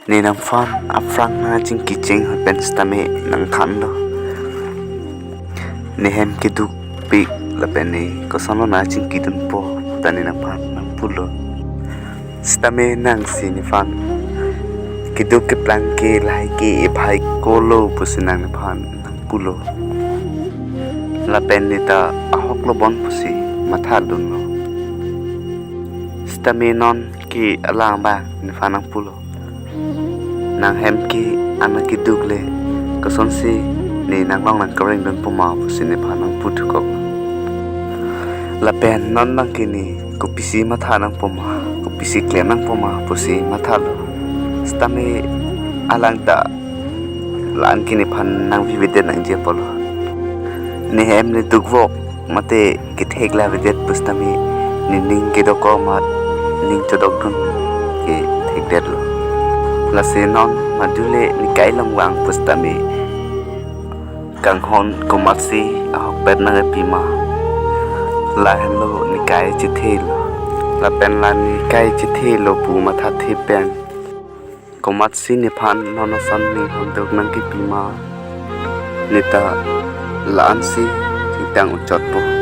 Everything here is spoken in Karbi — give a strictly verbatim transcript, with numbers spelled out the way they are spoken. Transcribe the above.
Ne nangphan aphrang nangchingki cheng ahut pen sitame nangthanlo. Ne hem kedukpik lapen ne kosonlo nangchingkidunpo ta ne nangphan nangpulo. Sitame nangsi nephan keduk keplang ke lahai ke ephai kolo pusi nang nephan nangpulo. Lapen ne ta ahoklo bon pusi mathadunlo. Sitame non ke alang abang nephan nangpulo. Nang hem ke an keduk le kosonsi ne nanglong nangkerengdunpo ma pusi nephan nangputhukok. Lapen non abang ke ne kopisi matha nangpo ma, kopisi klem nangpo ma pusi mathalo. Sitame alang ta la-an ke nephan nangvivedet nangji apotlo. Ne hem ne dukvok mate kethek la avedet pusitame nening kedokok amat ning chodokdun kethekdetlo. Lasi non madu le nekai along vang pusitame kanghon komatsi ahokpet nangpi ma, lahenlo nekai chethelo. Lapen la nekai chethelo pu mathathe pen komatsi nephan non ason ning hondok nangkipi ma, ne ta la-ansi chingtang uchotpo.